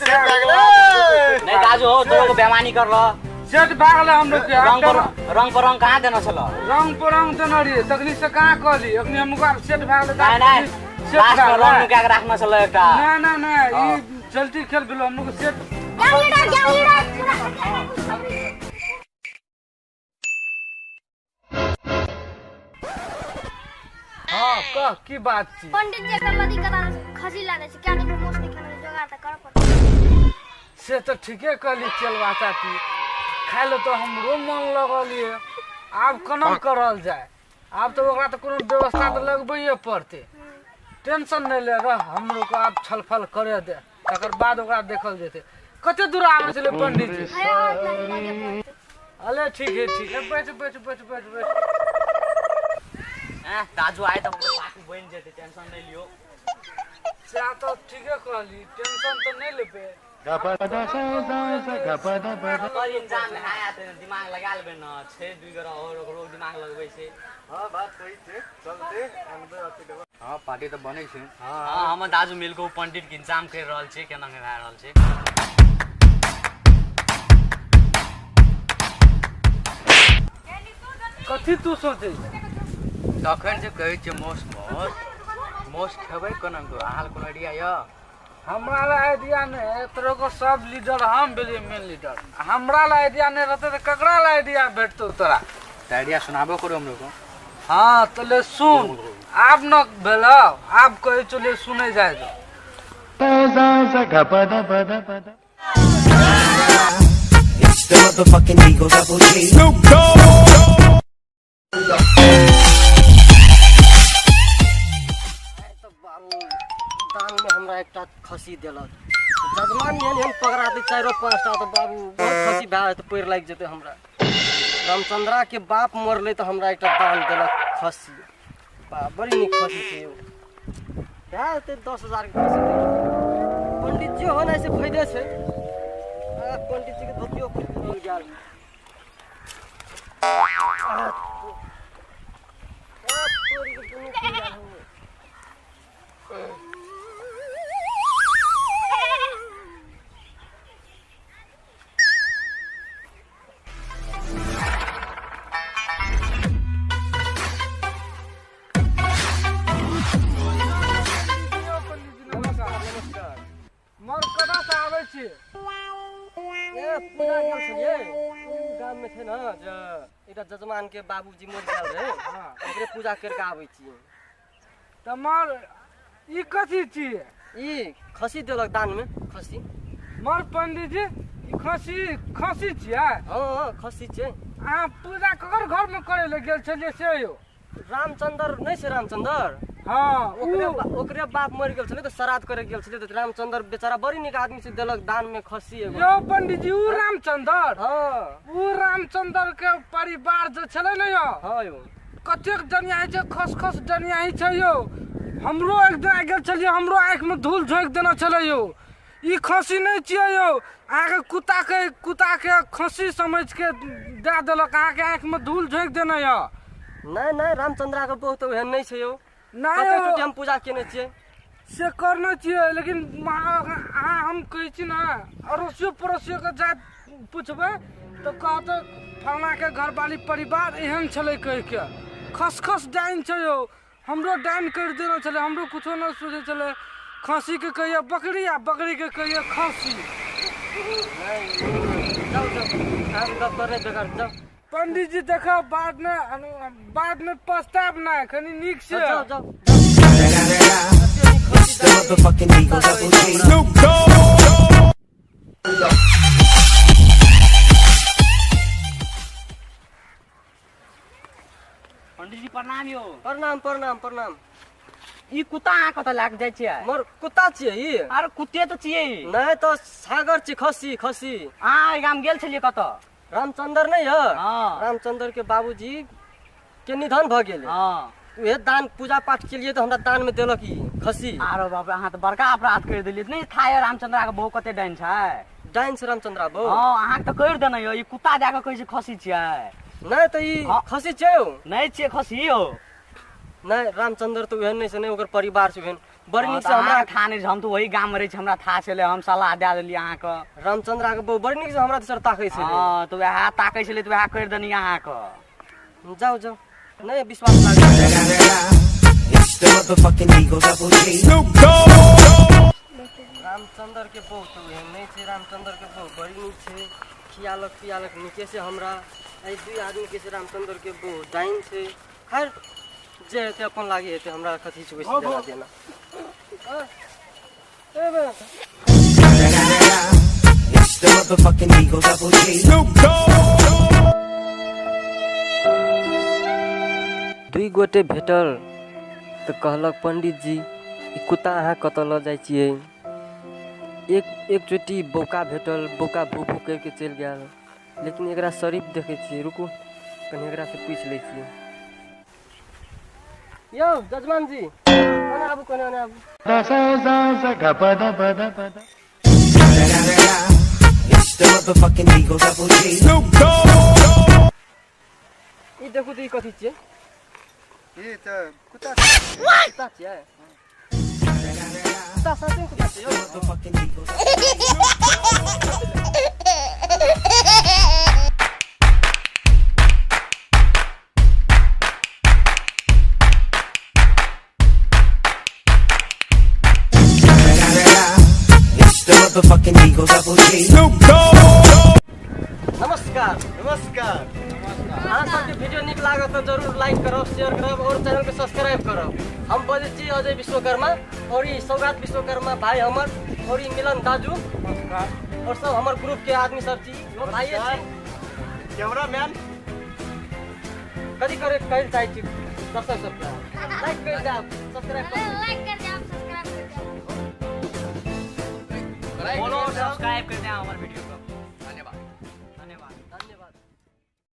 Set भए गेलै। नहीं दाजू हो तोरो को बेमानी कर रहा। सेट भए गेलै हम लोग के। रंग पर रंग पर रंग कहाँ देना छलो? रंग पर रंग देने रहियै तखनी से कहाँ कहली, अखनी हमको आब सेट भए गेलै। नहीं नहीं सेट लास्ट भए में रंग गेलै। नुका के राखना छलो एकटा। ना ना ना, ई जल्दी खेल भेलो हम लोग के set. Gang leader, gang leader. हाँ कह, की बात छी? पंडित जी के मदी करा खसी ला दे छै, क्या तो मोस नहीं खाना जोगाड़ त कर पड़त। से तऽ ठीके कहली चलवा चाची, खाय लए तऽ हमरो मन लगल ये। आब केना करल जाय? आब तऽ ओकरा तऽ कोनो व्यवस्था तऽ लगबैए पड़तै। टेंशन नहि ले रह, हमरो के आब छलफल करे दे, तकर बाद ओकरा देखल जेतै। कते दूर आबै छलै पंडित जी? अले ठीक है ठीक है, बैठ बैठ बैठ बैठ बैठ। दाजू आए तऽ पार्टी बनि जेतै, टेंशन नहि लियो। से तऽ ठीके कहली, टेंशन तऽ नहि लेबै। पर इंतजाम भए जेतै, दिमाग लगा लेबै न, छै दुइ गोरा और ओकरो दिमाग लगबै छै। हाँ बात सही छै, चलते अनबै अथी देबै। हाँ पार्टी तऽ बनै छै। हाँ हमर दाजू मिल के पंडित के इंतजाम कर रहल छै, केना के भए रहल छै। कथी तू सोचै? तखन से कहै छियै मौस मौस मौस खेबै केना के, अहाँ कोनो आइडिया यऽ? हमरा ला आइडिया नहि, तोरो को सब लीडर हम भेलियै मेन लीडर। हमरा ला आइडिया नहि रहतै तऽ ककरा ला आइडिया भेटतौ तोरा? तऽ आइडिया सुनाबो करू हमरो को। हाँ तऽ ले सुन, आब न भेलौ, आब कहै छौ ले सुनै जाइ जो। It's the motherfucking Eagle Double G. तऽ बाबू दान में हमरा एकटा खसी देलक जजमान, एहन एहन पकड़ा दै चारि पाँचटा तऽ बाबू बहुत खसी भए जेतै, पैर लागि जेतै हमरा। रामचंद्रा के बाप मरलै तऽ हमरा एकटा दान देलक खसी, बा बड़ी नीक खसी छै यौ, भए जेतै 10,000 के खसी। पंडित जी होना से फायदे छै। पंडित जी के धोतियो खुलि गेल। तोरी के दुनू खुलि गेल। नमस्कार नमस्कार। मर कतऽ से आबै छी? ए पूजा गेल छलियै गाम में छै ने जे एकटा जजमान के बाबूजी मरि गेल रहै, ओकरे पूजा करि के आबै छियै। तऽ मर ई कथी छियै? ई खसी देलक दान में खसी। मर पंडित जी ई खसी खसी छियै? हाँ हाँ खसी छै। अहाँ पूजा ककर घर में करै लए गेल छलियै से यौ? रामचंद्र नहि छै रामचंद्र? हाँ ओकरे बाप मरि गेल छलै तऽ श्राद्ध करे गेल छलै, तऽ रामचंद्र बेचारा बड़ी नीक आदमी छै, देलक दान में खसी एगो। यौ पंडित जी उ रामचंद्र? हाँ उ रामचंद्र के परिवार जे छलै ने यौ, हाँ यौ कतेक डनियाही छै, खस खस डनियाही छै यौ। हमरो एक दिन गेल छलियै, हमरो आँखि में धूल झोंकि देने छलै यौ। ई खसी नहि छियै यौ, अहाँके कुत्ता के खसी समझ के दए देलक, अहाँके आँखि में धूल झोंकि देने यऽ। नहि नहि रामचंद्रा के बहुत ओहन नहि छै यौ। नहि कतेक यौ। चोटी हम पूजा केने छियै से करने छियै, लेकिन अहाँ हम कहै छी ने अड़ोसियो पड़ोसियो के जाय पुछबै तऽ कहत फलाना के घरवाली परिवार एहन छलै कहि के, खसखस डाइन छै यौ। हमरो डाइन करि देने छलै, हमरो कुछो नहि सूझै छलै। खसी के कहिए बकरी आ बकरी के कहिए खसी। जाउ जाउ अहाँके गप करनाइ बेकार, जाउ। पंडित जी देखब बाद में पछताएब नहि, कनि नीक से। जाउ जाउ। It's the motherfucking Eagle Double G. पंडित जी प्रणाम यौ। प्रणाम प्रणाम प्रणाम। ई कुत्ता अहाँ कतऽ लए के जाइ छियै? मर कुत्ता छियै ई? अरे कुत्ते तऽ छियै। नहि तऽ सागर छी, खसी खसी। अहाँ एहि गाम गेल छलियै कतऽ? रामचंद्र नहि यऽ? हाँ। रामचंद्र के बाबूजी के निधन भऽ गेलै। हाँ। उहे दान पूजा पाठ केलियै तऽ हमरा दान में देलक ई खसी। आरो बाप रे, अहाँ तऽ बड़का अपराध करि देलियै। नहि था यौ रामचंद्रा के बहू कते डाइन छै? डाइन छै रामचंद्रा बहू? हाँ अहाँके तऽ करि देने यौ, ई कुत्ता जाकऽ कहै छै खसी छियै। नहि तऽ ई खसी छै यौ। नहि छियै खसी यौ। नहि रामचंद्र तऽ ओहन नहि छै, नहि ओकर परिवार छै ओहन। बड़ नीक से हमरा हमरा था नहि छै, हम तऽ वही गाम मे रहै छी, हमरा था छलै, हम सलाह दए देलियै अहाँके। रामचंद्रा के बहु बड़ नीक से हमरा दिस ताकै छलै। हँ तऽ वएह ताकै छलै तऽ वएह करि देनी अहाँके। जाउ जाउ, नहि विश्वास लागल। It's the motherfucking Eagle Double G. Ramchandra के बहु तऽ ओहन नहि छै, रामचंद्र के बहु बड़ी नीक छै, खियालक पियालक नीके से हमरा। एहि दुइ आदमी के छै रामचंद्र के बहु डाइन छै। खैर जे हेतै अपन लागे हेतै, हमरा कथी छै ओहिसँ लेना देना। It's the motherfucking Eagle Double G. दुइ गोटे भेटल तऽ कहलक पंडित जी ई कुत्ता अहाँ कतऽ लऽ जाइ छियै? एक एक चोटी बौका भेटल, बौका भू भू करिके चलि गेल, लेकिन एकरा शरीफ देखै छियै। रुकू कनि एकरासँ पूछि लै छियै। यौ जजमान जी कोना आबू, कोना आबू। It's the motherfucking Eagle Double G. ई देखू तऽ ई कथी छियै? ई तऽ कुत्ता। कुत्ता छियै? कुत्ता साँचे कुत्ता छियै यौ? Motherfucking Eagle. It's the motherfucking Eagle Double G. नमस्कार। नमस्कार। अहाँ सबके वीडियो नीक लागत तऽ जरूर लाइक करब, शेयर करब और चैनल के सब्सक्राइब करब। हम बजै छी अजय विश्वकर्मा और ई सौगात विश्वकर्मा भाई हमर और ई मिलन दाजू और सब हमर ग्रुप के आदमी सब छी। यो भाइये छी। कैमरामैन। कथी करे कहै चाहै छी दर्शक सबके? लाइक कर जाब, सब्सक्राइब कर। लाइक कर जाओ, सब्सक्राइब कर जाओ। बोलो सब्सक्राइब कर दे हमर वीडियो।